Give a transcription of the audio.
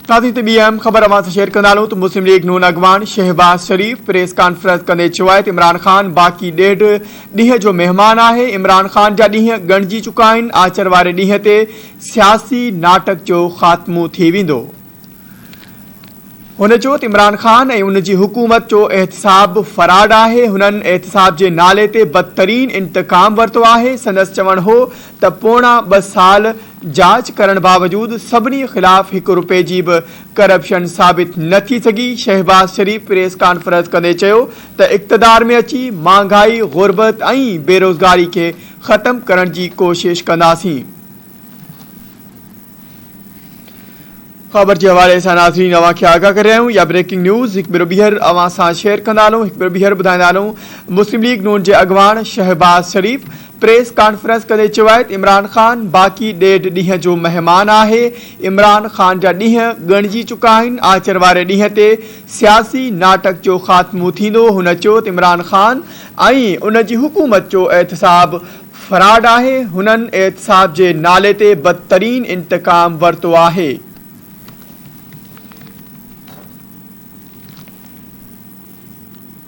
ناظرين هتي ٻي اهم خبر اوهان سان شيئر ڪندا هلون ته مسلم ليگ نون اڳواڻ شهباز شريف پريس ڪانفرنس ڪندي چيو آهي ته عمران خان باقي ڏيڍ ڏينهن جو مهمان آهي، عمران خان جا ڏينهن ڳڻجي چڪا آهن، آچر واري ڏينهن تي سياسي ناٽڪ جو خاتمو ٿي ويندو. هن چيو ته عمران خان ۽ ان جي حڪومت جو احتساب فراڊ آهي، هنن احتساب جي نالي تي بدترين انتقام ورتو آهي، سندس چوڻ هو ته پوڻا ٻه سال جاچ ڪرڻ باوجود سڀني خلاف هڪ رپئي جي به ڪرپشن ثابت نه ٿي سگهي، شهباز شريف پريس ڪانفرنس ڪندي چيو ته اقتدار ۾ اچي مهانگائي، غربت ۽ بيروزگاري کي ختم ڪرڻ جي ڪوشش ڪنداسين. خبر جي حوالي سان ناظرين اوهان کي آگاهه ڪري رهيا آهيون يا بريڪنگ نيوز هڪ ڀيرو ٻيهر اوهان سان شيئر ڪندا هلون هڪ ڀيرو ٻيهر ٻڌائيندا هلون مسلم ليگ نون جي اڳواڻ شهباز شريف پريس ڪانفرنس ڪندي چيو آهي ته عمران خان باقي ڏيڍ ڏينهن جو مهمان آهي عمران خان جا ڏينهن ڳڻجي چڪا آهن آچر واري ڏينهن تي سياسي ناٽڪ جو خاتمو ٿيندو هن چيو ته عمران خان ۽ ان جي حڪومت جو احتساب فراڊ آهي، هنن احتساب جي نالي تي بدترين انتقام ورتو آهي.